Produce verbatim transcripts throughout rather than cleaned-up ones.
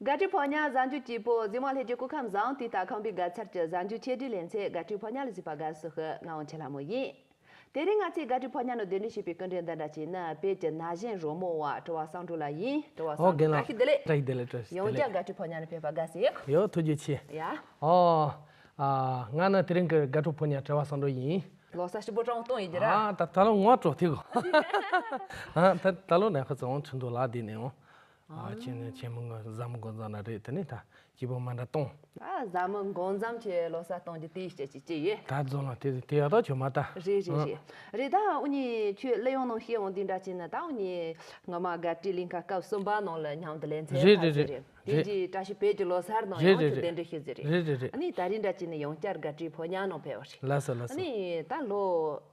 དགའ་སྤྲོའི་ཕོ་ཉ་གཟའ་མཇུག་སྐྱིད་པོ། གཟིགས་མོ་ལྷན་རྒྱས་སྐུ་ཁམས་བཟང་། དུས་ལྟར་ཁམས་པའི་དགའ་ཚལ་གྱི་གཟའ་མཇུག་ཆེ་སྒྲིག་ལེ་ཚན་དགའ་སྤྲོའི་ཕོ་ཉ་ལ་གཟིགས་པ་དགའ་བསུ་ཞུ། ང་འོང་ཆེ་ལྷ་མོ་ཡིན། དེ་རིང་ང་ཚོས་དགའ་སྤྲོའི་ཕོ་ཉ་ནང་གདན་འདྲེན་བྱས་པའི་སྐུ་མགྲོན་འདི་འདྲ་ཅིག་ནི་བོད་ཀྱི་ན་གཞོན་རོལ་མོ་བ་གྲུ་བ་བསམ་འགྲུབ་ལགས་ཡིན། གྲུ་བ་ཨོ་བསམ་འགྲུབ། རྒན་ལགས། བཀྲ་ཤིས་བདེ་ལེགས། བཀྲ་ཤིས་བདེ་ལེགས། བཀྲ་ཤིས་བདེ་ལེགས། ཡོངས་རྒྱ་དགའ་སྤྲོའི་ཕོ་ཉ་ནས་ཕེབས་པ་དགའ་བསུ་ཡོད། ཡོད། ཐུགས་རྗེ་ཆེ། ཡ། ཨོ། ཨ། ང་ནི་དེ་རིང་གི་དགའ་སྤྲོའི་ཕོ་ཉ་གྲུ་བ་བསམ་འགྲུབ་ཡིན། ལོ་གསར་ཞིབ་པོ་སྤྲང་གཏོང་ཡིན་གྱི་ར། ཨ། ད་ད་ལོ་ངོ་སྤྲོད་ཐུབ་གོ། ཨ། ད་ད་ལོ་ནས་ཁ་ཚང་ཁྲིན་ཏུ་ལ་དེ་ནས་འོང་། ཨ། ཨ། ཁྱེད་ནི་ཁྱེད་མི་ངོ་བཟའ་མི་དགོན་བཟང་ན་རེད། དེ་ནས་ད་སྐྱིད་པོ་མ་འདྲ་གཏོང་། ཨ། བཟའ་མི་དགོན་བཟང་ཁྱེད་ལོ་གསར་གཏོང་རྒྱུ་དེ་སྐྱེ་ཅི་སྐྱེ་ཡོད། ད་རྫོང་ལ་དེ་དེ་ཡག་ཐག་ཆོད་མ་ད། རེད་རེད་ཨ། རེད། རེད་ད་འུ་གཉིས་ཁྱོད་གླུ་དབྱངས་ནང་ཤེས་འོང་དེ་འདྲ་ཅིག་ནི་ད་འུ་གཉིས་སྔོན་མ་དགའ་སྤྲོའི་གླིང་ག་སྐབས་གསུམ་པ་ནང་ལ་མཉམ་དུ་ལེ་ཚན་རེད་ཕར་རེད་ཟེར་རེད། རེད། དེ་རེད། རྗེས་བཀྲ་ཤིས་བོད་ཀྱི་ལོ་གསར་ནང་རེད་ཡང་རེད་ཁྱོད་རེད། གདན་འདྲེན་ཞུས་ཟེར་རེད། རེད་རེད་རེད། ཨ་ནི་ད་རིང་འདྲ་ཅིག་ནི་ཡང་བསྐྱར་དགའ་སྤྲོའི་ཕོ་ཉ་ནང་ཕེབས་པ་རེད། ལགས་སོ་ལགས་ཨ་སོ། ནི་ད་ལོ་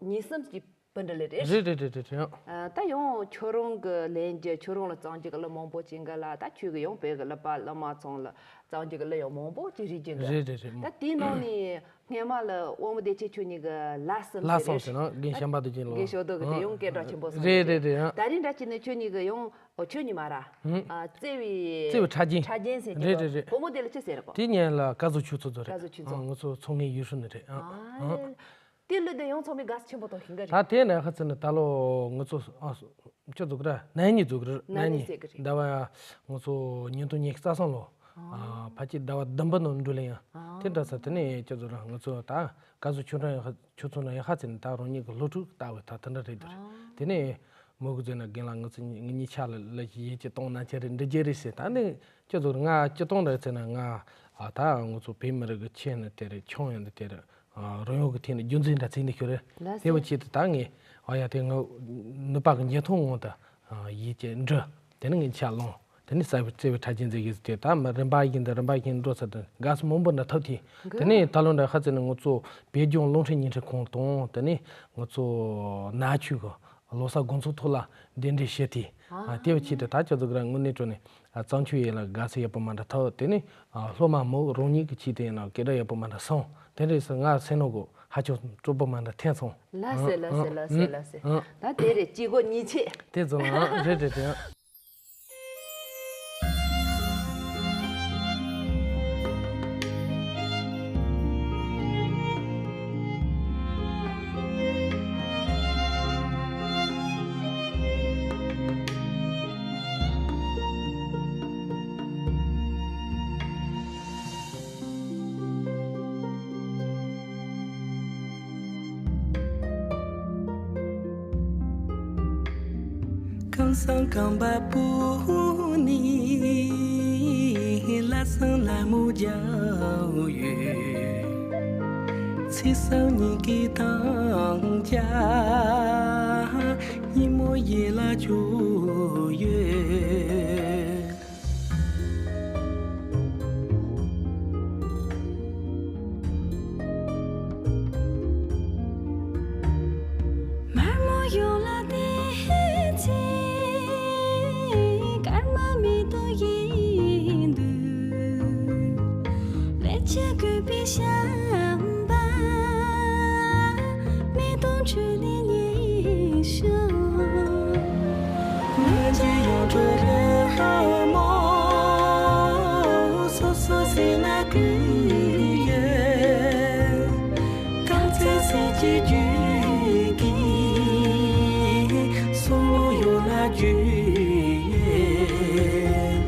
གཉིས་གསུམ་གྱི་བུ་འདྲ་ལེ་རེད། རེད་རེད་རེད་རེད་རེད། ཨ། ད་ཡང་ཁྱོད་རང་གི་ལེན་རྒྱུ་ཁྱོད་རང་ལ་བཙན་གྱི་གླུ་མང་པོ་ཅིག་འགའ་ལ་ད་ཁྱོད་ཀྱི་ཡང་བོད་ཀྱི་གླུ་པ་གླུ་མ་ཚང་ལ་བཙན་གྱི་གླུ་ཡང་མང་པོ་ཅིག་རིག་རྒྱུ་འགའ། རེད་རེད་རེད། ད་དེའི་ནང་ནས་སྔས་མ་ལ་དབང་མོ་བདེ་ཆེན་ཁྱོད་གཉིས་ཀྱི་ལ་སི་ལ་ཟེར་སོང་རེད། ཟེར་ན་རྒན་བྱམས་པ་དེ་ཅན་ལོ། རྒན་ཞོ་དོ་གི་དེ་ཡང་སྐད་གྲགས་ཆེན་པོ་སོང་རེད། རེད་རེད་རེད། ད་རིང་འདྲ་ཅིག་ནས་ཁྱོད་གཉིས་ཀྱི་ཡང་ཨོ་ཁྱོད་གཉིས་མ་ར། ཨ། བརྩེ་བའི་བརྩེ་བའི་ཕྲ་རྒྱན། ཕྲ་རྒྱན་ཟེར་གྱི་རེད་རེད་རེད། བུ་མོ་དེ་ལ་ཅི་ཟེར་གོ། དེ་ཉན་ལ་ཀ་ཟུ་ཆུ་ཚོད་ཚོད་རེད། ཀ་ཟུ་ཆུ་ཚོད། ཨ། ང་ཚོ་ཚོང་ངེ་ཡུལ་ཧྲུ་ནི་རེད། ཨ། ཨ། དེ་ལོས་དེ་ཡང་ཚང་མས་དགའ་བསུ་ཆེན་པོ་དང་ཞིང་ག་རེད། ད་དེ་ནས་ཁ་ཚིག་ནི་ད་ལོ་ང་ཚོ་ཨ་ཅི་ཚོགས་ར་ན་ནིང་ཚོགས་ར་ན་ནིང་ཟེར་གི་རེད། ཟླ་བ་ང་ཚོ་ཉིས་སྟོང་ཉི་ཤུ་རྩ་གསུམ་ལོ། ཨ། ཕལ་ཆེར་ཟླ་བ་བདུན་པ་ནང་འགྲོ་ལེ་ཡང་དེ་འདྲ་ས་དེ་ནས་ཅི་ཚོགས་ར་ང་ཚོ་ད་ག་ཚོད་ཆུང་ར་ཡང་ཆུ་ཚོད་ན་ཡང་ཧ་ཚིག་ནི་ད་རང་ཉིད་ཀྱི་སློབ་ཕྲུག་ལྟ་བུ་ད་དེ་འདྲ་རེད་དེ་རེད། དེ་ནས་མོ་གི་ཚེ་ན་རྒན་ལགས་ང་ཚོ་ངེད་གཉིས་ཆ་ལ་ལ་ཡིད་ཀྱི་གཏོང་ན་ཆ་རེད་འདྲི་རྒྱུ་རེད་ཟེར། ད་ནི་ཅི་ཚོགས་ར་ང་ཅི་གཏོང་ར་ཚེ་ན་ང་ཨ་ད་ང་ཚོ་བོད་མི་རིགས་ཀྱི་ཆེད་ནི་དེ་རེད། ཆུང་ཡང་དེ་རེད། རང་ཡོང་གི་ཐད་ནས་རྒྱུ་མཚན་འདྲ་ཚིག་ནས་ཤོད་རེད། ལགས་དེ་བ་སོ། ཆེད་དུ་ད་ངས་ཨ་ཡ་དེ་ང་ནུས་པ་གི་འཇོན་ཐང་ངང་དུ་ཡིད་ཀྱི་འབྲི། དེ་ནི་ངས་ཆ་ལོང་། དེ་ནི་ས་བི་བརྩེ་བའི་ཕྲ་རྒྱན་མཛད་ཀྱི་ཟེར་ད་མི་རིམ་པ་བཞིན་དུ་རིམ་པ་བཞིན་འགྲོ་ཚར་དུ་དགའ་བསུ་མང་པོ་འདྲ་ཐོབ་ཐེ། དེ་ནི་ད་ལོ་འདྲ་ཧ་ཚེ་ནི་ང་ཚོ་བོད་ལྗོངས་རླུང་འཕྲིན་བརྙན་འཕྲིན་ཁང་དང་དེ་ནི་ང་ཚོ་ནག་ཆུ་གི་ལོ་གསར་དགོང་ཚོགས་ཐོག་ལ་གདན་འདྲེན་ཞུས་ཏེ། ཨ། དེ་བ་ཆེད་དུ་ད་ཅི་ཚོགས་ར་དངོས་གནས་དྲང་གནས་བཙན་ཆུ་ཡིན་ལ་དགའ་བསུ་ཡག་པོ་མ་འདྲ་ཐོབ། དེ་ནི་སློབ་མ་མོ་རང་ཉིད་ཀྱི་ཆེད་དུ་ཡིན་ལ་སྐད་གྲགས་ཡག་པོ་མ་འདྲ་སོང་། དེ་འདྲ་སོང་ང་སེམས་ནང་གི་ཧ་ཅང་སྤྲོ་པོ་མ་འདྲ་ཐོན་སོང་། ལགས་སེ་ལགས་སེ་ལགས་སེ་ལགས་སེ། ཨ། ད་དེ་རེད་སྐྱིད་གོ་ཉིན་ཆེ། དེ་ཚོ་ལ་རེད་རེད་རེད། གང་སང་གང་བ་པོ་ནི་ལ་སང་ལ་མོ་རྒྱག་ཡོད། ཚེས་སང་ཉིན་གི་དང་རྒྱ་ཉིན་མོ་ཡིད་ལ་བཅུག་ཡོད། མར་མོ་ཡོང་ལ་དེ་ཚེ་སྐར་མ་མེ་ཏོག་ཡིན་དུས། ལས་བྱེད་དགོས་པའི་བྱམས་པ། མེ་ཏོག་ཁྲོད་ནས་ཉིན་ཤོག་ང་ཚོའི་ཡོངས་གྲོལ་རི་མོ། སོ་སོ་ཟིན་ན་ཀུན་ཡོད། རྐང་རྩེད་ཟེར་གྱི་རྒྱུད་ཀྱི། སོ་ཡོད་ལ་རྒྱུད་ཡོད།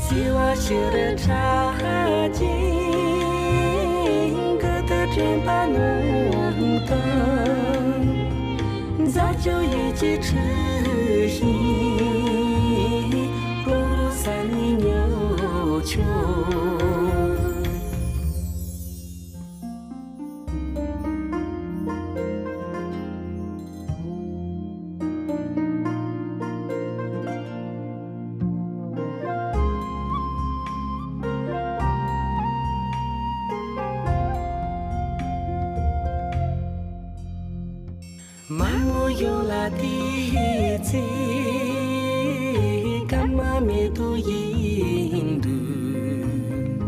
བརྩེ་བ་ཤི་རི་ཁྲག་ཅན། དགུ་དུ་དྲན་པ་ནོར་དང་། མཛའ་གཅོད་ཡིད་ཀྱི་འཁྲུལ་ཞིང་། བུ་རུ་ས་ནི་ཉོ་ཆོག་མ་མོ་ཡོང་ལ་དེ་ཚེ། སྐར་མ་མེ་ཏོག་ཡིན་དུས།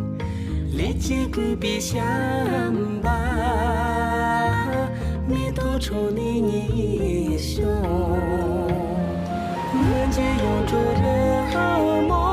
ལས་བྱེད་དགོས་པའི་བྱམས་པ། མེ་ཏོག་ཁྲོད་ནས་ཉིན་ཤོག་ང་ཚོའི་ཡོངས་གྲོལ་རི་མོ།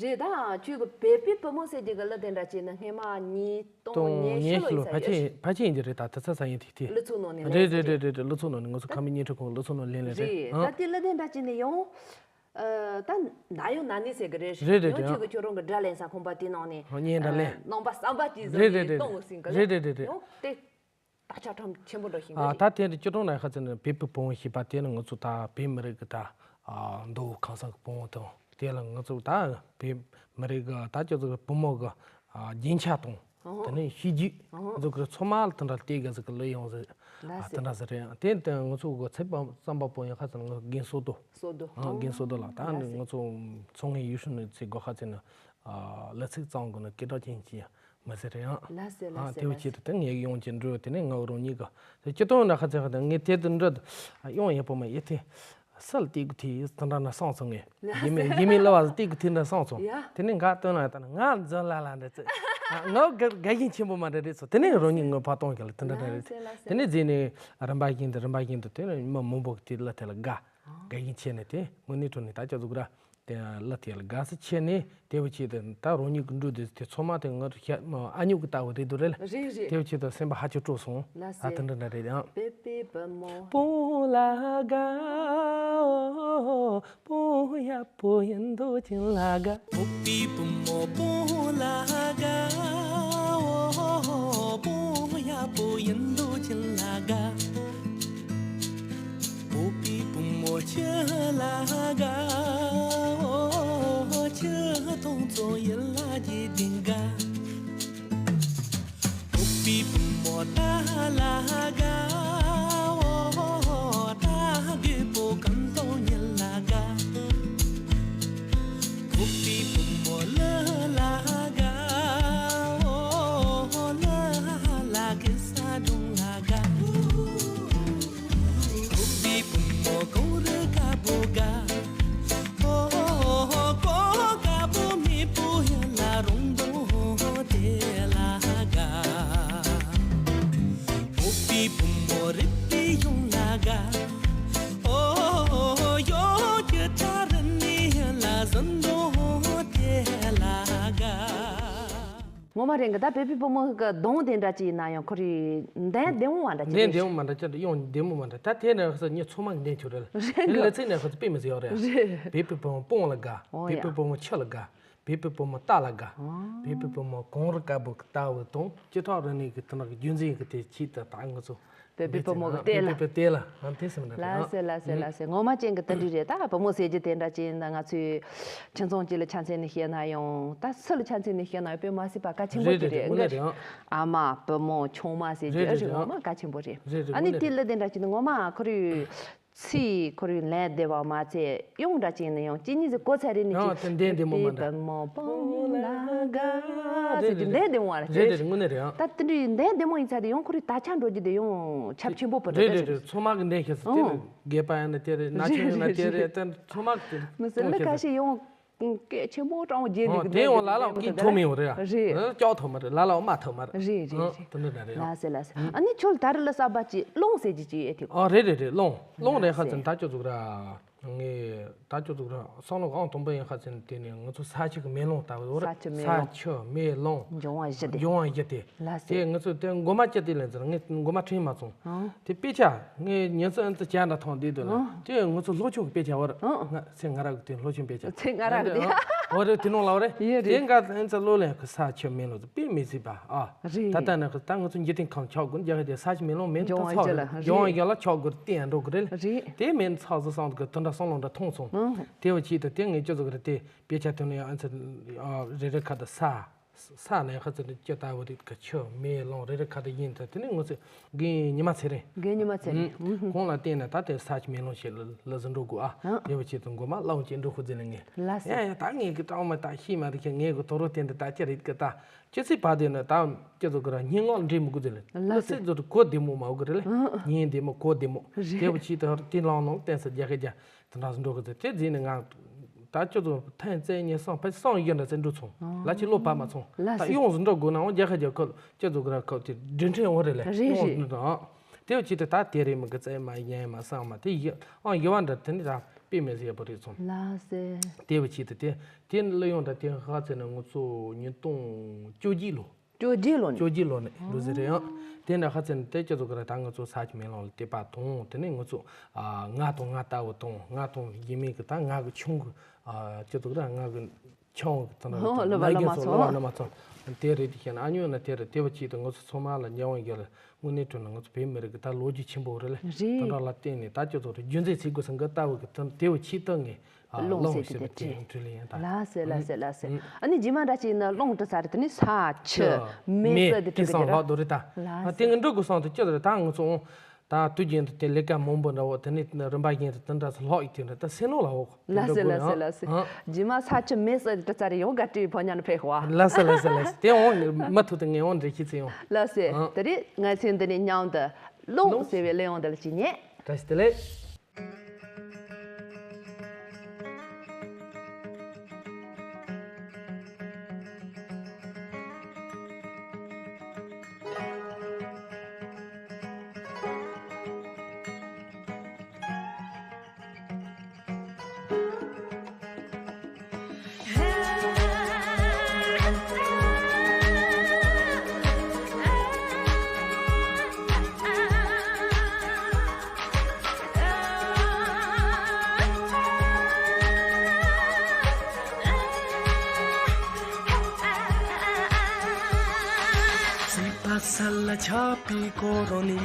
རེད། ད་ཁྱོད་ཀྱི་བོད་པའི་བུ་མོ་ཟེར་གྱི་གི་གླུ་དེ་འདྲ་བྱས་ན་སྔས་མ་ཉིས་སྟོང་ཉི་ཤུ་ལོ་ཡིན་ས་ཡོད། ཕལ་ཆེར་ཡིན་གྱི་རེད། ད་དུས་ཚོད་ས་ཡིན་དེ་དེ། གླུ་ཚུགས་ནང་ནས་རེད་རེད་རེད་རེད། གླུ་ཚུགས་ནང་ནས་ང་ཚོ་ཁ་མི་ཉིན་ཁྲི་ཁོང་གླུ་ཚུགས་ནང་ལེན་ལེན་རེད། ད་དེ་གླུ་དེ་འདྲ་བྱས་ནས་ཡང་ད་ན་ཡོང་ན་ནི་ཟེར་གི་རེད། རེད་རེད་ཡང་རེད། ཁྱོད་ཀྱི་ཁྱོད་རང་གི་སྒྲ་ལེན་ས་ཁང་པ་དེ་ནང་ནས་བརྙན་འདྲ་ལེན། རྣམ་པ་བསམ་པ་ཅིག་བཟོ་རེད་རེད་ནས་རེད། གཏོང་ཟིན་གི་རེད། རེད་རེད་རེད། ཡང་དེ། ད་ཆ་ཁྲམ་ཆེན་པོ་འགྲོ་ཤིང་ཨ། ད་དེ་འདྲ་སྤྱིར་བཏང་ན་ཁ་ཚན་ནི་བོད་པའི་བུ་མོ་ཞེས་པ་དེ་ནི་ང་ཚོ་ད་བོད་མི་རིགས་ཀྱི་ད་མདོ་དབུས་ཁམས་གསུམ་གྱི་བུ་མོ་དང་དེ་ལ་ང་ཚོ་ད་བོད་མི་རིགས་ཀྱི་ད་ཅི་ཚོ་བུ་མོ་གི་རྒྱན་ཆ་དང་དེ་ནས་གཤིས་རྒྱུད་ང་ཚོ་གི་ཚོ་མ་ལ་དེ་འདྲ་བལྟས་གི་ཟིག་གི་ལོས་ཡོང་ཟིག་ཨ། དེ་འདྲ་ཟིག་རེད། དེ་ནི་ང་ཚོ་གི་ཚེ་བསམ་པ་པོ་ཡང་ཁ་ཚན་ང་ཚོ་རྒན་བསོད་རྡོ་རྒན་བསོད་རྡོ་ལགས། ད་ནི་ང་ཚོ་ཚོང་ངེ་ཡུལ་ཤུལ་ནས་ཚེ་སྒོ་ཁ་ཚན་ནི་ལ་ཚིག་གཙང་གི་ནི་སྐད་གྲགས་ཅན་གྱི་མི་ཟེར་ཡང་། ལ་ཟེར་ལ་ཨ། ཟེར་དེ་བ་ལ་ཆེད་དུ་དེ་ངས་ཡོང་གི་འགྲོ། དེ་ནས་ང་རང་ཉིད་ཀྱི་དེ་སྤྱི་དོན་འདྲ་ཁ་ཚད་ཁ་དང་ངས་དེ་དུ་འགྲོ་ཡོང་ཡག་པོ་མ་ཡེ་དེ་སལ་ཏིག་གི་དེ་དེ་འདྲ་ན་སང་སོང་ངས་ཡེ་མེད་ཡེ་མེད་ལ་བ་ཏིག་གི་དེ་འདྲ་སང་སོང་། དེ་ནས་ང་དོན་ལ་ད་ང་འཛིན་ལ་ལ་འདྲ་ཚེ་ང་དགའ་ཞེན་ཆེན་པོ་མ་འདྲ་རེད་སོ། དེ་ནས་རང་ཉིད་ངོ་ཕ་གཏོང་གི་ལ་དེ་འདྲ་འདྲ་རེད། དེ་ནས་རྗེས་ནས་རིམ་པ་བཞིན་དུ་རིམ་པ་བཞིན་དུ་དེ་ནས་མི་མང་པོ་གི་དེ་ལ་དེ་ལ་དགའ་དགའ་ཞེན་ཆེ་ནས་དེ་དངོས་གནས་དྲང་གནས་ད་ཅི་ཟིག་ར། དེ་ལ་དེ་ལ་དགའ་ས་ཆེ་ནས་དེ་བ་ཆེད་དུ་ད་རང་ཉིད་ཀྱི་འགྲོ་དུས་དེ་ཚང་མ་དེ་ང་ཨ་ཉུག་གི་ལྟ་བུ་རེད་འདུག་རེད་ལ། རེད་རེད། དེ་བ་ཆེད་དུ་སེམས་པ་ཧ་ཅང་སྤྲོ་སོང་། ལ་ཟེར། ད་དེ་འདྲ་འདྲ་རེད་ཡང་། བོད་པའི་བུ་མོ། སྤུན་ལ་དགའ་འོ། སྤུན་ཡག་པོ་ཡིན་འདུག་ཅིང་ལ་དགའ། བོད་པའི་བུ་མོ་སྤུན་ལ་དགའ་འོ། སྤུན་ཡག་པོ་ཡིན་འདུག་ཅིང་ལ་དགའ། བོད་པའི་བུ་མོ་ཁྱི་ལ་དགའ་འོ། ཁྱི་མཐོང་ཙང་ཡིད་ལ་སྐྱིད་ལྡན་དགའ། བོད་པའི་བུ་མོ་རྟ་ལ་དགའ་འོ། རྟ་རྒོད་པོ་གང་མཐོང་ཡིད་ལ་དགའ། བོད་པའི་བུ་མོ་ལི་ལ་དགའ་འོ། ལི་ལ་གེ་ས་སྒྲུང་ལ་དགའ། བོད་པའི་བུ་མོ་གངས་རི་དཀར་པོ་དགའ། ཨོ་ཧོ་ཧོ་གངས་དཀར་པོ་མེ་པོ་ཡ་ལ་རོང་དོ་དེ་ལ་དགའ། བོད་པའི་བུ་མོ་རིག་པའི་གཞུང་ལ་དགའ། ཨོ་ཧོ་ཧོ་གཡོ་སྒྱུ་ཁྲ་རི་ནས་ཡ་ལ་ཟིན་དོ་དེ་ལ་དགའ། ངོ་མ་རེད་གི། ད་བོད་པའི་བུ་མོ་གི་གདོང་དེ་འདྲ་ཅིག་ཡིན་ན་ཡང་ཁོ་རའི་འདན་བདེ་མོ་མ་འདྲ་ཅིག་འདན་རེད། བདེ་མོ་མ་འདྲ་ཅིག་ཡང་བདེ་མོ་མ་འདྲ། ད་དེ་ནས་ཁ་སང་ངས་ཚང་མ་གི་འདན་ཁྱོད་རེད། རེད་གི། ལ་ཚིག་ནས་ཁ་སང་དཔེ་མི་ཟེར་ཡོད་རེད། རེད། བོད་པའི་བུ་མོ་སྤུན་ལ་དགའ། ཨོ་ཡ། བོད་པའི་བུ་མོ་ཁྱི་ལ་དགའ། བོད་པའི་བུ་མོ་རྟ་ལ་དགའ། ཨོ། བོད་པའི་བུ་མོ་གངས་རི་དཀར་པོ་གི་ལྟ་བུ་དང་སྤྱི་ཚོགས་རིག་གནས་ཀྱི་དེ་ནང་གི་རྒྱུན་འཛིན་གྱི་དེ་ཆེད་དུ་ད་ང་ཚོ། བོད་པའི་བུ་མོ་གི་ལྟས་ལ། བོད་པའི་ལྟས་ལ་ཨ་དེ་སེམས་ནང་ལ་ཟེར་ལ་ཟེར་ལ་ཟེར། ངོ་མ་ཅན་གྱི་དེ་འདྲ་རེད། ད་བུ་མོ་ཟེར་རྒྱུ་དེ་འདྲ་ཅན་ད་ང་ཚོའི་ཁྱིམ་ཚང་གཅིག་ལ་ཆ་མཚོན་ནས་བཤད་ན་ཡང་ད་སུ་ལ་ཆ་མཚོན་ནས་བཤད་ན་ཡང་དཔེ་མ་སྲིད་པ་གལ་ཆེན་པོ་རེད་ཅིག་རེད། རེད་རེད། དངོས་གནས་རེད་ཨང་། ཨ་མ་བུ་མོ་ཆུང་མ་ཟེར་རྒྱུ་རེད་རེད་རེད་ངོ་ཨང་། མ་གལ་ཆེན་པོ་རེད། རེད་རེད། ཨ་ནི་དངོས་གནས་དེ་རེད་ལ་དེ་འདྲ་ཅིག་ནི་ངོ་མ་ཁོ་རའི་ཚིག་ཁོ་རའི་ལན་བདེ་བ་མ་ཚད་ཡང་འདྲ་ཅིག་ནི་ཡང་གཅིག་གཉིས་ཟིག་གོ་ཚར་རེད་ནི་ཡང་ཅིག་དེ་འདན་བདེ་མོ་མ་འདྲ། བུ་མོ་སྤུན་ལ་དགའ་ཟེར་རྒྱུ་འདན་བདེ་མོ་མ་རེད། རེད་རེད་རེད། དངོས་གནས་རེད་ཨང་། ད་དེ་འདྲའི་འདན་བདེ་མོ་ཡིན་ཚར་དེ་ཡང་ཁོ་རའི་ད་ཆ་འགྲོ་རྒྱུ་དེ་ཡང་ཁྱབ་ཆེན་པོ་བུ་འདྲ་རེད། རེད་རེད་རེད། ཚང་མ་གི་འདན་ཤེས་སོ། དེ་ནི་ཨང་། སྒལ་པ་ཡིན་ན་དེ་རེད། རྣ་ཆུང་ཡིན་ན་དེ་རེད། དེ་ཚང་མ་གི་མི་སྲིད་ལ་ཁ་ཤས་ཡང་། སྐད་ཆེན་པོ་སྤྲང་བོ་རྗེས་ལུས་ཀྱི་དེ་ཡང་ལ་ལ་སྐད་མཐོ་མི་ཡོང་རེད། རེད། ལ་ལ་ལྕོག་ཐོག་མ་རེད། ལ་ལ་མ་ཐོག་མ་རེད། རེད་རེད་རེད། དེ་འདྲ་རེད། ལ་སེ་ལ་སེ། ཨ་ནི་ཁྱོད་ད་རེས་ལ་གསར་པ་ཅིག་རླུང་ཟེར་གྱི་ཅིག་ཡོད་དེ། ཨ་རེད་རེད་རེད། རླུང་རླུང་རེད་ཁ་ཚིན་ད་ཅོ་ཟུག་ར། ངས་ད་ཅོ་ཟུག་ར་བསམ་བློ་ཨང་དང་པོ་ཡིན་ཁ་ཚིན་དེ་ནས་ང་ཚོ་ས་ཆུ་གི་མེ་རླུང་ལྟ་བུ་རེད། ས་ཆུ་མེ་རླུང་། ས་ཆུ་མེ་རླུང་། འབྱུང་བ་བཞི་དེ། འབྱུང་བ་བཞི་དེ། ལ་སེ། དེ་ང་ཚོ་དེ་མགོ་མ་ཅི་དེ་ལན་ཟེར་ངས་མགོ་མ་དྲན་མ་སོང་། དེ་དཔེ་ཆ་ངས་ཉིན་སྲིབ་ཨ་ཙི་བྱ་འདྲ་ཐང་དེ་དུ་ལ་དེ་ང་ཚོ་སློབ་ཆུང་གི་དཔེ་ཆ་བར་ང་ཚེ་ང་ར་གི་དེ་སློབ་ཆུང་དཔེ་ཆ་ཚེ་ང་ར་གི་དེ་བར་རེ་དེ་ནང་ལ་བ་རེ་ཡོད་དེ་རེད། འགའ་ཨ་ཙི་ལོ་ལན་གི་ས་ཆུ་མེ་རླུང་དཔེ་མི་སྲིད་པ་ཨ། རེད། ད་ལྟ་ནས་གི་ད་ང་ཚོ་འཇིག་རྟེན་ཁམས་ཆགས་དགོས་རྒྱ་གི་དེ་ས་ཆུ་མེ་རླུང་མེ་ད་ཚགས་རེད། འབྱུང་བ་ཡོད་ལ་ཆགས་དགོས་རྟེན་འགྲོ་གི་རེད། རེད། དེ་མེ་ཚགས་ཟི་སང་གི་དུ་འདྲ་སང་ལོང་འདྲ་མཐོང་སོང་། དེ་བ་ཆེད་དུ་དེ་ངས་ཅི་ཟིག་རེད་དེ་དཔེ་ཆ་དོན་ལ་ཡང་ཨ་ཙི་རེ་རེ་ཁ་དུ་ས། ས་ནས་ཁ་ཚིག་ནི་ཅི་ལྟ་བུ་རེད་གི་ཆུ་མེ་རླུང་རེ་རེ་ཁ་དུ་ཡིན་ད་དེ་ནི་ངོ་ཚེ་རྒན་ཉི་མ་ཚེ་རིང་། རྒན་ཉི་མ་ཚེ་རིང་། ཨུ་ཧུ། ཁོང་ལ་བརྟེན་ནས་ད་དེ་ས་ཆུ་མེ་རླུང་ཞེས་ལ་ལ་ཟིན་འགྲོ་དགོས་ཨ། ཨ། དེ་བ་ཆེད་དུ་མགོ་མ་སློང་ཅེས་འགྲོ་ཁུ་ཚེ་ལ་ངས། ལ་སེ། ཡ་ཡ་ད་ངས་གི་ཀྲང་མ་ད་ཤི་མ་རེད་ཁྱེད་ངས་གི་དོ་རོ་བརྟེན་དུ་ད་ཅི་རེད་གི་ད་ཅི་ཚེ་བ་དེ་ནི་ད་ཅི་ཚོ་གི་ར་སྙིང་ངག་འདྲེ་མི་དགོས་ཚེ་ལ་ལ་སེ་ཚོ་གོ་བདེ་མོ་མ་འོ་གི་རེད་ལ། ཨ། ཉིན་བདེ་མོ་གོ་བདེ་མོ། རེད། དེ་བ་ཆེད་དུ་དེ་ལང་ནང་བརྟེན་ས་རྒྱ་ཁ་རྒྱ། དེ་འདྲ་ཟིན་འགྲོ་གི་ཚེ་དེ་རྗེས་ནས་ང་ད་ཅི་ཚོ་ཐན་རྩེ་ཉེ་སང་ཕ་སང་ཡོད་འདྲ་ཚེ་འགྲོ་ཚོང་ལ་ཅི་ལོ་བ་མ་ཚོང་ལ་ད་སེ། ཡོང་ཟིན་འགྲོ་དགོས་ན་འོང་རྒྱ་ཁ་རྒྱ་ཁབ་ཅི་ཚོ་གི་ར་ཁབ་དེ་འདྲི་འཕྲིན་འོ་རེད་ལེ། རེད་ཡོང་ཟིན་འགྲོ་ཨང་། དེ་བ་ཅི་དེ་ད་དེ་རེད་མི་གི་རྩེ་མ་ཡན་མ་སང་མ་དེ་ཡི་ཨང་ཡོད་བ་འདྲ་དེ་ནི་ད་ དཔེ་མི་སྲིད་ཡག་པོ་རེད་སོང་། ལགས་སེ། དེ་བ་ཆེད་དུ་དེ་དེ་གླུ་དབྱངས་དང་དེ་ཧ་ཚེ་ན་ང་ཚོ་ཉིས་སྟོང་བཅོ་བརྒྱད་ལོ། བཅོ་བརྒྱད་ལོ་ནས། བཅོ་བརྒྱད་ལོ་ནས་འགྲོ་ཟེར་རེད་ཡང་། དེ་ནས་ཧ་ཚེ་ན་དེ་སྤྱི་ཚོགས་ཀྱི་ར་ད་ང་ཚོ་ས་ཆ་མེ་ལོང་ལ་དེ་པ་དང་དེ་ནས་ང་ཚོ་ང་དང་ང་ལྟ་བུ་དང་ང་དང་ཡིན་མིན་གྱི་ད་ང་གི་ཆུང་གི་སྤྱི་ཚོགས་ཀྱི་ར་ང་གི་ཆུང་གི་ད་ན་ཧོ་ཧོ་ལ་བ་ལ་མ་ཚོ་ལ་བ་ལ་མ་ཚོ་དེ་རེད། དེ་བཤད་ན་ཨ་ཉོ་ན་དེ་རེད། དེ་བ་ཆེད་དུ་ང་ཚོ་ཚང་མ་ལ་ཉེ་བ་ཡོད་ལ། དངོས་གནས་དྲང་གནས་ང་ཚོ་བོད་མི་རིགས་ཀྱི་ད་ལོ་རྒྱུས་ཆེན་པོ་རེད་ལ། རེད། དེ་འདྲ་ལ་བརྟེན་ནས་ད་སྤྱི་ཚོགས་རེ་རྒྱུན་འཛིན་བྱེད་དགོས་སེམས་ཀྱི་ལྟ་བུ་གི་དོན་དེ་བ་ཆེད་དུ་ངས་ཨ་རླུང་རླུང་ཟེར་ཟེར་དེ་བ་དེ་དེ་འཕྲུལ་ལེན་ཡང་ད། ལགས་སེ་ལགས་སེ་ལགས་སེ། ཨ་ནི་རྗེས་མ་འདྲ་ཅིག་ནི་རླུང་དུ་ས་རེད། དེ་ནི་ས་ཆུ་མེ་མེ་ཟེར་དེ་དེ་སང་ལྷག་རེད་ད། ལགས་སེ། དེ་ངས་འགྲོ་དགོས་སང་དུ་སྤྱི་ཚོགས་རེ་ད་ང་ཚོ་འོང་ད་དུས་རྒྱུན་དུ་དེ་ལས་ཀ་མང་པོ་འདྲ་བོ་དེ་ནི་རིམ་པ་བཞིན་དུ་དེ་འདྲ་ཚོ་ལྷག་ཡིག་དེ་འདྲ་ད་སེ་ནོ་ལ་འོག་ལགས་སེ་ལགས་སེ་ལགས་སེ། རྗེས་མ་ས་ཆུ་མེ་ཟེར་དེ་ཙ་རེ་ཡོང་དགའ་སྤྲོའི་ཕོ་ཉ་ནི་ཕེབས་ཤོག་ཨ། ལགས་སེ་ལགས་སེ་ལགས་སེ། དེ་འོང་མ་ཐུབ་དུ་ངས་འོང་འདྲེ་ཁྱི་ཚེ་ཡོང་། ལགས་སེ། ཨ། དེ་རིང་ང་ཚོས་འདི་ནས་མཉམ་དུ་རླུང་ཟེར་བའི་གླུ་དབྱངས་འདི་ལ་ཅི་ཉན། བཀྲ་ཤིས་བདེ་ལེགས། སྲིད་པ་ས་ལ་ཆགས་པའི་སྐོར་ནི།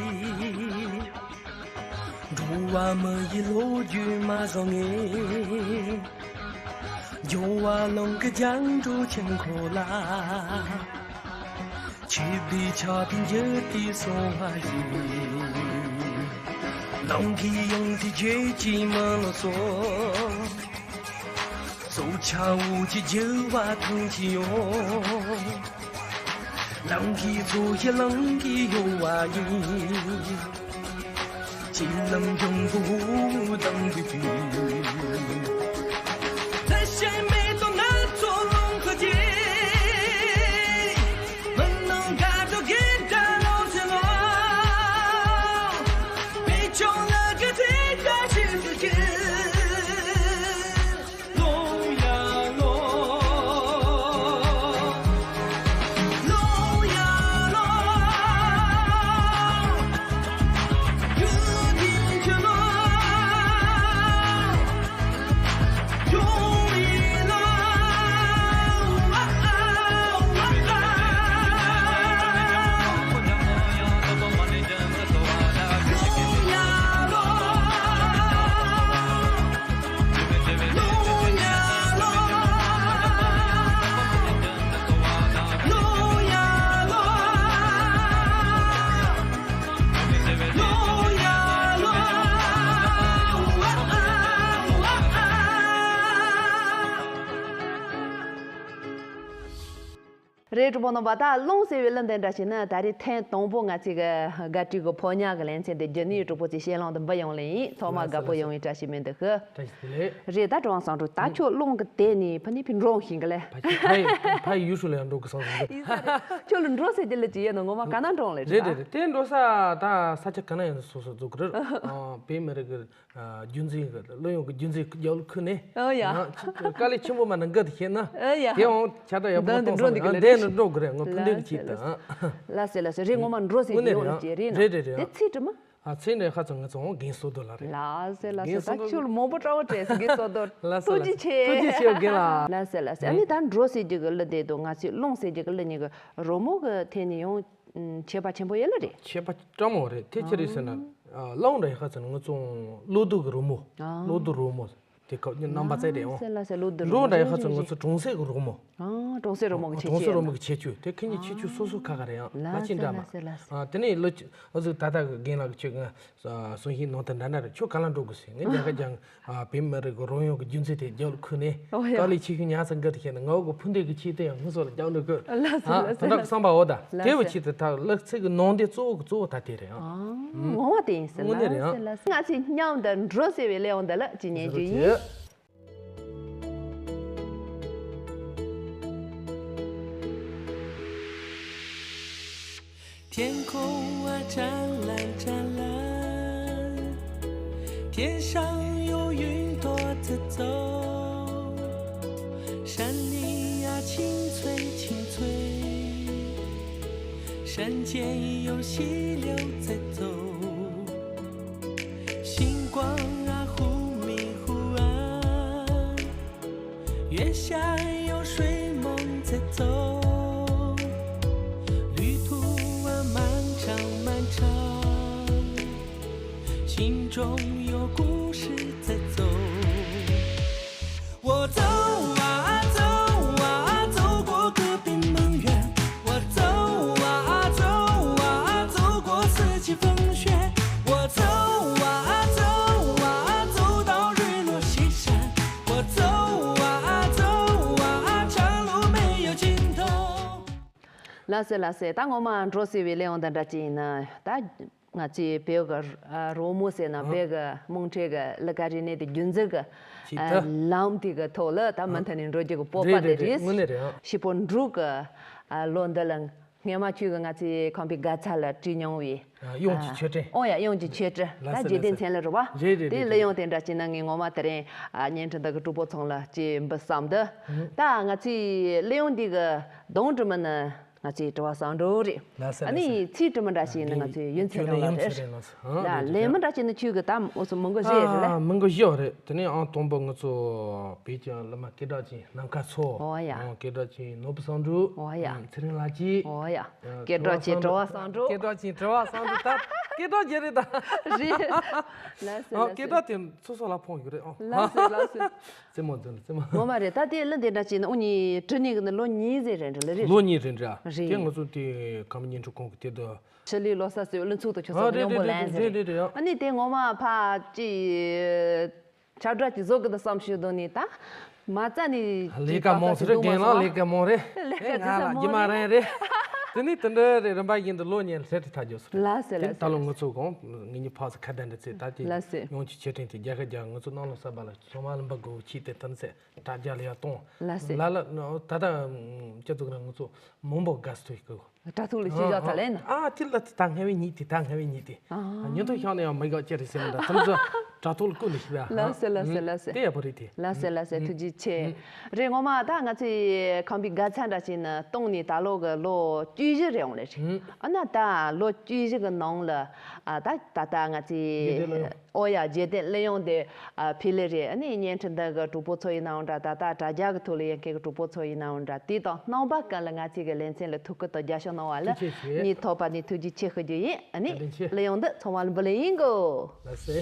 འགྲོ་བ་མི་ཡི་ལོ་རྒྱུས་མ་བཟང་ངེས། འགྱོ་བ་ལང་གི་རྒྱང་འགྲོ་ཆེན་ཁོ་ལ། ཆེ་བའི་ཆ་དེ་འགྱུར་ཏེ་སོང་བ་ཡིན། ལང་གི་ཡོང་དེ་རྗེས་ཀྱི་མ་ལོ་སོ། སོ་ཆ་འུ་ཅི་རྒྱུ་བ་ཐང་ཅི་ཡོང་། ལང་གི་ཚོ་ཞི་ལང་གི་ཡོང་བ་ཡིན། ཅི་ལམ་འབྱུང་པོ་དང་གི་དུས། ད་ཤེས་མེད་དོ་ང་ཚོ་ལོང་གི་རྗེས། མི་ནང་དགའ་འདུ་གི་དགྲ་ལོ་ཟེར་ལོ། མི་ཆུང་ལ་གི་དེ་ལྟ་ཞིག་ཏུ་སྐྱེ། རེད། གྲོགས་པོ་རྣམ་པ། ད་རླུང་ཟེར་བའི་གླུ་འདི་འདྲ་ཞིག་ནི་ད་རེས་ཐེངས་དང་པོ་ང་ཚོའི་གི་དགའ་སྤྲོའི་གི་ཕོ་ཉ་གི་ལེ་ཚན་འདི་བརྒྱུད་ནས་གྲོགས་པོ་ཚོའི་ཤེས་ལོང་དུ་འབུལ་ཡོང་ལེ་ཡིན། ཐོག་མ་དགའ་པོ་ཡོང་བའི་བཀྲ་ཤིས་སྨོན་འདུག་གི། བཀྲ་ཤིས་བདེ་ལེགས། རེད། ད་གྲོང་སང་འགྲོ་ད་ཁྱོད་རླུང་གི་དེ་ནི་ཕ་ནི་ཕི་འགྲོ་ཤིང་གི་ལེ། ཕ་ཕ་ཡི་ཕ་ཡི་ཡུལ་སུ་ལ་ཡང་འགྲོ་གི་སང་ཟིན་གི། ཡིན་ས་རེད། ཁྱོད་ལ་འགྲོ་ཟེར་རྒྱུ་ལ་ཅི་ཡས་ནོ་ངོ་མ་ག་ན་འགྲོ་ལེ། རེད་རེད་རེད། དེ་འགྲོ་ས་ད་ས་ཆ་ག་ན་ཡང་སོ་སོ་འཛུགས་གི་རེད། བོད་མི་རིགས་གི་རྒྱུན་འཛིན་གི་གླུ་དབྱངས་གི་རྒྱུན་འཛིན་གི་རྒྱབ་ལ་ཁུར་ནས། ཨོ་ཡ། དཀའ་ལས་ཆེན་པོ་མ་ན་འགའ་དེ་བཤད་ན། ཨོ་ཡ། དེ་འོང་ཆ་ད་ཡག་པོ་མ་གཏོང་ས་ན་འདས་ནས་འགྲོ་གི་རེད། ངོ་ཕུ་འདུན་གྱིས་དང་། ལ་སེ་ལ་སེ་རེད། ངོ་མ་འགྲོ་ཟེར་གྱི་ཡོད་ལ་ཅེ་རེད་ན། རེད་རེད་རེད། དེ་ཚིག་དྲི་མ། ཨ་ཚིག་ནས་ཧ་ཚང་ངེད་ཚོ་འོང་རྒན་བསོད་རྡོར་ལ་རེད། ལ་སེ་ལ་སེ། ད་ཁྱོད་ལ་མང་པོ་དྲ་བ་སྤྲད་སོང་རྒན་བསོད་རྡོར། ལ་སེ་ཐུགས་རྗེ་ཆེ། ཐུགས་རྗེ་ཆེ་རྒན་ལ། ལ་སེ་ལ་སེ། ཨ་ནི་ད་འགྲོ་ཟེར་གྱི་གི་གླུ་དེ་དང་ང་ཚོའི་རླུང་ཟེར་གྱི་གི་གླུ་གཉིས་གི་རོལ་མོ་གི་ཐད་ནས་ཡང་ཁྱད་པར་ཆེན་པོ་ཡོད་ལ་རེད། ཁྱད་པར་སྤྲང་མོ་རེད། དེ་ཅི་རེད་ཟེར་ན། ཨ། ལའོ་འདྲ་ཡག་ཁ་ཚ་ན་ང་ཚོ་གློག་རྡུལ་གྱི་རོལ་མོ། ཨ། གློག་རྡུལ་རོལ་མོ། དེ་ཁ་ཉིན་རྣམ་པ་ཚད་རེད་འོང་། ལ་སེ་ལ་སེ། གློག་རྡུལ་འགྲོ་རོལ་མོ་འདྲ་ཡག་ཁ་ཚ་ན་ང་ཚོ་གྲོང་གསེབ་ཀྱི་རོལ་མོ། ཨ། གྲོང་གསེབ་རོལ་མོ་གི་ཁྱད་ཆོས། གྲོང་གསེབ་རོལ་མོ་གི་ཁྱད་ཆོས་དེ་ཁ་ཉིན་ཁྱད་ཆོས་སོ་སོ་ཁ་ཁ་རེད་ཡང་། ལ་ཅི་འདྲ་མ། ལ་སེ་ལ་སེ། ཨ། དེ་ནས་ལོ་ཨ་ཟུག་ད་ལྟ་གི་རྒན་ལགས་ཀྱི་ཁྱོད་ང་གསུང་བཤད་ནང་དུ་འདྲ་འདྲ་རེད། ཁྱོད་ག་ལ་འགྲོ་དགོས་ཟེར། ངས་རྒྱ་གར་རྒྱང་ཨ། བོད་མི་རིགས་ཀྱི་རོལ་དབྱངས་ཀྱི་རྒྱུན་འཛིན་དེ་རྒྱབ་ལ་ཁུར་ནས། ཨོ་ཡ། དཀའ་ལས་ཆེ་ཤོས་ཉག་ཚ་འགའ་དེ་བཤད་ན་ང་འོ་གི་ཕུ་འདེད་ཀྱི་ཆེད་དུ་ཡང་ངུ་སོགས་ལ་རྒྱག་འགྲོ་དགོས། ལ་སེ་ཨ། ལ་སེ་དེ་འདྲ་གི་བསམ་པ་འོ་ད། ལ་དེ་བ་སེ། ཆེད་དུ་ད་གླུ་ཚིག་གི་ནང་དེ་གཙོ་བོ་གཙོ་བོ་ད་དེ་རེད་ཨ། ཨ། ངོ་མ་དེ་ཡིན་ཟེར། དངོས་གནས་རེད་ཨ། ལ་སེ་ལ་སེ། ང་ཚོས་མཉམ་དུ་འགྲོ་ཟེར་བའི་གླུ་དབྱངས་འདི་ལ་ཅི་ཉན་རྒྱུ་ཡིན། 走，山里呀，青翠青翠，山间有溪流在走，星光啊，忽明忽暗，月下有睡梦在走，旅途啊，漫长漫长。 心中有故事在走。我走啊走啊，走过隔壁门院，我走啊走啊，走过四季风雪，我走啊走啊，走到日落西山，我走啊走啊，长路没有尽头。 ལགས་སོ་ལགས་སོ། ད་ངོ་མ་འགྲོ་ཟེར་བའི་གླེང་བ་འདི་འདྲ་ཅིག་ཡིན་ན། ད་ང་ཚོའི་བོད་ཀྱི་ཨ་རོལ་མོ་ཟེར་ན། ཨ། བོད་ཀྱི་རྨོངས་དད་ཀྱི་གླུ་གར་རིག་གནས་དེ་རྒྱུན་འཛིན་གྱི་ཅིག་ཨ་ད་ལམ་དེ་གི་ཐོག་ལ་ད་མུ་མཐུད་ནས་འགྲོ་རྒྱུ་གི་སྤོབས་པ་རེད་དེ་རེད་རེད། རེད། དངོས་གནས་རེད། ཨ། ཤི་པོ་འབྲུག་གི་ཨ་ལོ་འདི་ལ་སྔས་མ་ཁྱོད་ཀྱིས་ང་ཚོའི་ཁམས་པའི་དགའ་ཚལ་ལ་བྲིས་མྱོང་བའི་ཨ་གཡང་གི་ཨ་མཆོད་སྤྲིན། ཨོ་ཡ། གཡང་གི་མཆོད་སྤྲིན། ལགས་ད་སོ་རྗེ་བདེ་ལགས་སོ། མཚན་ལ་རེད་བ། རེད་རེད་དེ་རེད་གླུ་དབྱངས་རེད། དེ་འདྲ་བྱས་ན་ངས་ངོ་མ་དེ་རིང་ཨ་བརྙན་འཕྲིན་དག་གི་གྲོགས་པོ་ཚང་ལ་ཅིག་འབུལ་བསམ་འདུག་ཨ་ད་ང་ཚོའི་གླུ་དབྱངས་འདི་གི་གདངས་འདྲ་མིན་ནི་ང་ཚོའི་དྲི་བ་བསམ་འགྲོ་རེད། ལགས་སོ་ཨ་ལགས་སོ། ནི་ཚིག་འདྲ་མིན་འདྲ་ཞིག་ནི་ང་ཚོའི་ཡུན་ཚད་རིང་ལ་རེད། ཡུན་ཚད་རིང་ལ་ཟེར། ཨ་ལ་ལས་མི་འདྲ་ཞིག་ནི་ཁྱོད་ཀྱི་ད་འོ་ཚོ་མི་འགོ་བཞེས་རེད་ལ། ཨ་མི་འགོ་བཞེས་རེད། དེ་ནས་ཨང་དང་པོ་ང་ཚོ་བོད་ཀྱི་གླུ་མ་སྐད་གྲགས་ཅན་ནམ་མཁའ་མཚོ། ཨོ་ཡ། ཨང་སྐད་གྲགས་ཅན་ནོར་བུ་བསམ་འགྲུབ། ཨོ་ཡ། ཨང་ཚེ་རིང་ལགས་ཀྱིས། ཨོ་ཡ། ཨང་སྐད་གྲགས་ཅན་དྲི་བ་བསམ་འགྲུབ། སྐད་གྲགས་ཅན་དྲི་བ་བསམ་འགྲུབ། ད་སྐད་གྲགས་ཅན་རེད་ད། རེད། ལགས་སོ་ཨང་ལགས་སྐད་སོ། གྲགས་དེ་སོ་སོ་ལ་ཕོངས་ཡོད་རེད། ཨང་ལགས་སོ་ལགས་སོ། རྩེད་མོ་རྩེ་རྩེད་མོ། ངོ་མ་རེད། ད་དེ་གླུ་འདི་འདྲ་བྱས་ན་འུ་གཉིས་འབྲི་ནས་གི་ནི་ལོ་གཉིས་ཟིན་རེད་འདྲ་ལེ་རེད། ལོ་གཉིས་རེད་འདྲ། རེད། དེ་ང་ཚོ་དེ་ཁམས་བརྙན་འཕྲིན་ཁང་གི་དེ་དུ། ཕྱི་ལོའི་ལོ་གསར་ཟེར་བའི་གླུ་ཚུགས་དུ་ཁྱོད་ཚོ་ཨ་རེད་མཉམ་པོ་རེད་ལེན་ཟེར་རེད། རེད་རེད་རེད། ཨ་ནི་དེ་ངོ་མ་ཕ་ཅི་ཁྱབ་བསྒྲགས་ཀྱི་བཟོ་གི་འདུག་བསམ་ཞུ་དོན་ནི་ད་མ་རྩ་ནས་ལས་ཀ་མང་ཟེར་རེད། རྒན་ལགས་ལས་ཀ་མང་རེད། ལས་ཀ་ཨེ་ང་ལ་རྒྱུ་མ་རན་རེད། དེ་ནི་དེ་འདྲ་རེད། རིམ་པ་བཞིན་དུ་ལོ་གཉིས་ལྷེ་དྲི་ཐག་རྒྱོབ་སོང་། ལགས་སོ་ལགས་སོ། ད་ལོ་ང་ཚོ་གང་ངེད་གཉིས་ཕག་ཚོ་ཁ་བརྡ་འདྲ་ཚེ་ད་དེ་ལགས་སོ། ཡོང་གི་མཆོད་སྤྲིན་དེ་རྒྱལ་ཁ་རྒྱག་ང་ཚོ་གནམ་ལོ་གསར་པ་ལ་ཚང་མ་ལ་འབུལ་དགོས་ཆེད་དེ་དམ་ཚིག་དྲ་རྒྱ་ལ་ཡར་གཏོང་ལགས་སོ། ལ་ལ་ད་ལྟ་སྤྱི་ཚོགས་ནང་ང་ཚོ་མང་པོ་དགའ་སྤྲོ་ཡི་གོ་དྲ་ཐོག་ལ་ཞུ་བཞག་ཚར་ལེ་ན། ཨ་དེ་ལ་ད་སྔ་བའི་ཉིད་དེ་ད་སྔ་བའི་ཉིད་དེ། ཨ་ཉིན་ཐོ་ཤོག་ནས་ཡང་མི་དགའ་ཅི་རེད་ཟེར་ན་ད་ཐམས་ཅད་དྲ་ཐོག་ལ་བཀོད་ནས་ཤི་བ། ལགས་སོ་ལགས་སོ་ལགས་སོ། དེ་ཡག་པོ་རེད་དེ། ལགས་སོ་ལགས་སོ། ཐུགས་རྗེ་ཆེ། རེད། ངོ་མ་ད་ང་ཚོའི་ཁམས་པའི་དགའ་ཚལ་འདྲ་ཞིག་ནི་སྟོང་ནས་ད་ལོ་གི་ལོ་བཅུ་བཞི་རེད་འོང་ལེ་རེད། ཨ་ན་ད་ལོ་བཅུ་བཞི་གི་ནང་ལ་ཨ་ད་ད་ལྟ་ང་ཚོའི། ཨོ་ཡ། རྗེ་བདེ་གླུ་དབྱངས་དེ་ཨ་ཕི་ལེ་རེད། ཨ་ནི་བརྙན་འཕྲིན་འདི་གི་གྲོགས་པོ་ཚོ་ཡིན་ནའང་འདྲ། ད་ལྟ་དྲ་རྒྱ་གི་ཐོག་ལ་ཡོད་མཁན་གི་གྲོགས་པོ་ཚོ་ཡིན་ནའང་འདྲ། དེ་དང་རྣམ་པ་ཀུན་ལ་ང་ཚོའི་གི་ལེ་ཚན་ལ་ཐུགས་ཁུར་དང་རྒྱབ་སྐྱོར་གནང་བ་ལ་ཐུགས་རྗེ་ཆེ། སྙིང་ཐག་པ་ནས་ཐུགས་རྗེ་ཆེ་ཞུ་རྒྱུ་ཡིན། ཨ་ནི་བཀའ་དྲིན་ཆེ། གླུ་དབྱངས་འདི་ཚང་མ་ལ་འབུལ་ལེ་ཡིན་གོ་ལགས་སེ།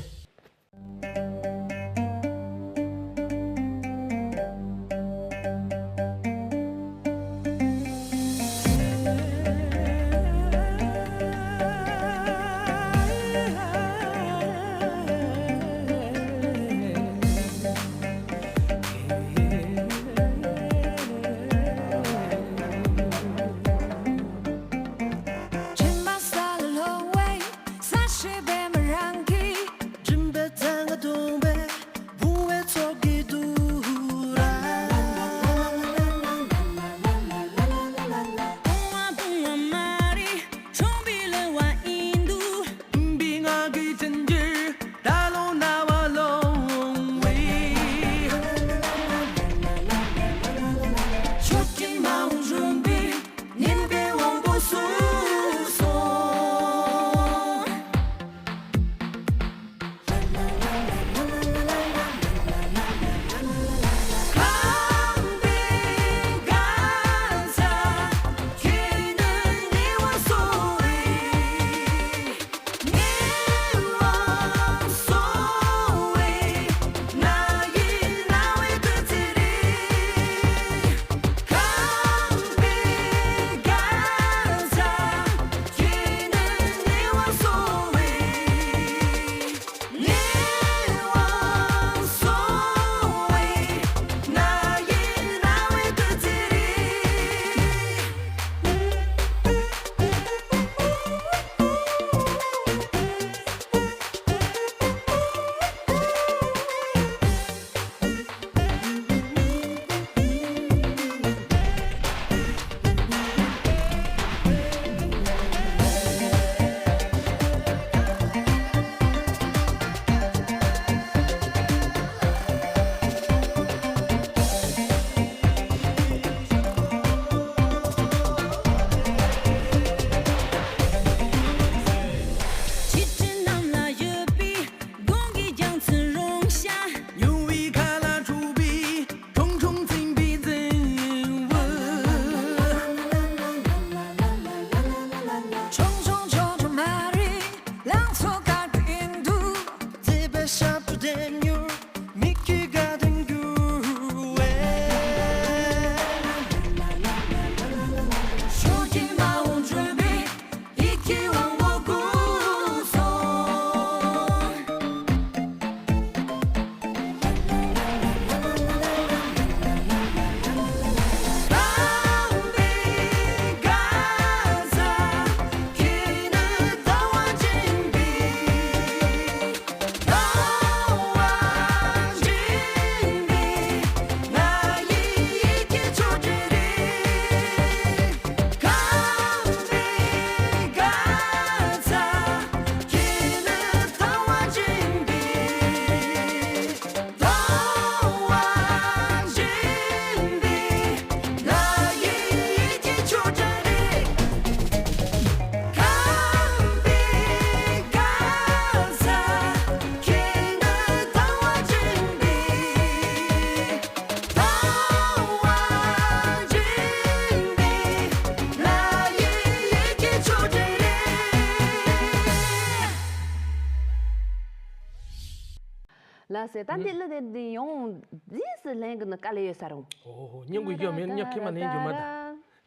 ལ་ཟེར་ད་འདི་གླུ་དེ་འདི་ཡོང་རྗེས་སུ་ལེན་གི་ནི་དཀའ་ལས་ཡོད་ས་རུང་། ཨོ་ཧོ། སྙན་གོ་ཡོད་མེད་ཉག་ཁེ་མ་ལེན་རྒྱུ་མ་ད།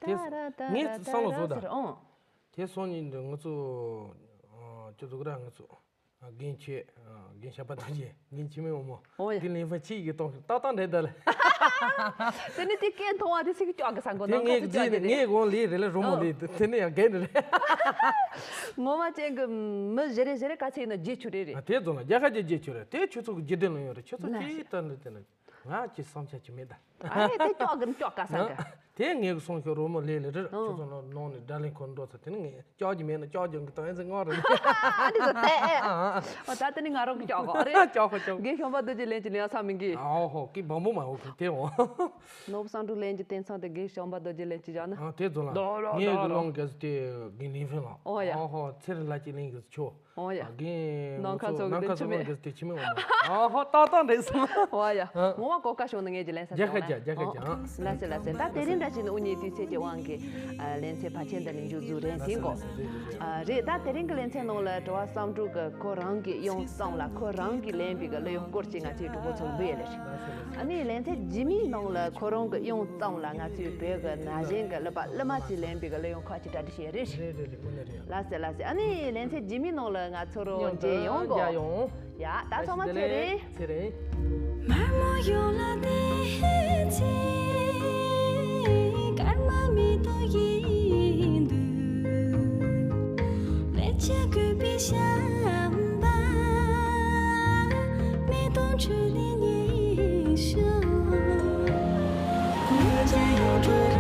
དེ་ངས་བསམ་བློ་བཟོ་ད། ཟེར་ཨོ། དེ་སོང་ཉིན་འདི་ང་ཚོ་ཨ་ཅི་ཟེར་གི་ར། ང་ཚོ་ཨ་རྒན་ཆེ་ཨ་རྒན་ཤམ་པ་རྡོ་རྗེ། རྒན་འཆི་མེད་འོ་མ། ཨོ་ཡ། དེ་ལེན་ཕན་ཆི་ཡི་གཏོང་ཏག་ཏག་འདྲེ་ད་ལ། དེ་ནི་དེ་སྐད་མཐོང་བ་དེ་སིག་སྐྱོག་གི་ས་མགོ་དེ་ནང་ཁ་ངས་ཚུར་སྐྱོག་རྗེས་རྒྱུ་ནས་དེ་ངས་དགོངས་ལས་རེད་ལ་རོ་མོ་ཨོ། ལས་དེ་ནས་ཡང་རྒན་རེད། ངོ་མ་ཅན་གི་མི་བཞི་རེ་བཞི་རེ་ག་ཚད་ཡིན་ན་རྗེས་ཆུ་རེ་རེད། ཨ་དེ་རྫོང་ལ་རྒྱལ་ཁ་རྒྱལ་རྗེས་ཆུ་རེད། དེ་ཆུ་ཚོད་ཀྱི་རྒྱུ་ལྡན་ལ་ཡོད་རེད། ཆུ་ཚོད་ལ་ཅི་ལྟར་འདྲ་དེ་ན་ང་ཅི་བསམ་འཆར་ཅི་མེད་ད། ཨ་ཧེ་དེ་སྐྱོག་གི་སྐྱོག་ག་ས་ག་དེ་ངས་གི་སོང་ཤོག་རོ་མོ་ལས་ལས་རེད། ཨོ། ཆུ་ཚོད་ནང་ནང་ནས་དགྲ་ལན་ཁོ་འགྲོ་ཚར། དེ་ནི་ངས་སྐྱོག་རྒྱུ་མེད་ན་སྐྱོག་རྒྱུ་གི་ཏོག་ཨེ་ཙི་ངོ་རེད། ཨ་འདི་ཚོ་དེ། ཨོ་ད་དེ་ནི་ང་རང་གི་སྐྱོག་གོ་རེད། སྐྱོག་གོ་སྐྱོག་གོ། རྒན་ཤམ་པ་རྡོ་རྗེ་ལན་ཅི་ལེན་ས་མིན་གི། ཨོ་ཧོ། ཀི་བམ་པོ་མ་འོ་གི་དེ་འོ། ནོར་བུ་བསམ་འགྲུབ་ལན་གྱི་དེང་སང་དེ་རྒན་ཤམ་པ་རྡོ་རྗེ་ལན་གྱི་བཞག་ན། ཨ་དེ་ཚོ་ལ་ངས་གི་ལོང་གེ་སི་དེ་རྒན་ལིན་ཧྥེང་ལ། ཨོ་ཡ། ཨོ་ཧོ། ཚེ་རིང་ལགས་ཀྱི་ལིན་གེ་སི་ཆོ། ཨོ་ཡ། རྒན་ནམ་མཁའ་མཚོ་གི་ནམ་མཁའ་མཚོ་གི་ལིན་གེ་སི་དེ་ཆི་མོ་འོ་མ། ཨོ་ཧོ། ཏག་ཏག་འདྲེ་སོང་། ཨོ་ཡ། ཨ་ངོ་མ་གོ་ཀ་ཤོང་ན་ངས་ཀྱི་ལན་ས་རྒྱ་ཁ་རྒྱ་རྒྱ་ཁ་རྒྱ། ཨ་ལ་སེ་ལ་སེ། ད་དེ་རིང་འདྲ་ཅིག་ནི་དབུ་ཉེ་དུས་ཚེས་ཀྱི་དབང་གི་ཨ་ལན་ཚེ་ཕལ་ཆེར་འདི་ནི་མཇུག་རྫོགས་རན་ཟིན་གོ། ཨ་རེད། ད་དེ་རིང་གི་ལེ་ཚན་ནང་ལ་དྲི་བ་བསམ་འགྲུབ་ཀྱི་ཁོ་རང་གི་དབྱངས་གཙང་ལ་ཁོ་རང་གིས་ལེན་པའི་གི་གླུ་དབྱངས་སྐོར་ཅིག་ང་ཚོའི་གྲོགས་པོ་ཚོར་འབུལ་ཡས་ལེ་རེད། ཨ་ནི་ལེ་ཚན་རྗེས་མའི་ནང་ལ་ཁོ་རང་གི་དབྱངས་གཙང་ལ་ང་ཚོའི་བོད་ཀྱི་ན་གཞོན་གྱི་གླུ་པ་གླུ་མ་ཚོས་ལེན་པའི་གི་གླུ་དབྱངས་ཁག་ཅིག་གྲ་སྒྲིག་བྱས་ཡས་རེད། རེད་རེད་རེད། དངོས་གནས་རེད། ལ་སེ་ལ་སེ། ཨ་ནི་ལེ་ཚན་རྗེས་མའི་ནང་ལ་ང་ཚོར་མཇལ་ཡོང་གོ། མཇལ་ཡོང་། ཡ་ད་ཚང་མ་ཚེ་རིང་། ཚེ་རིང་། མར་མོ་ཡོང་ལ་དེ་ཚེ་སྐར་མ་མེ་ཏོག་ཡིན་དུས། ལེགས་བྱས་གུས་པའི་བྱམས་པ། མེ་ཏོག་འཕྲོས་ནས་ཉེ་ཞོག་ངོ་མཇལ་ཡོང་འགྲོ་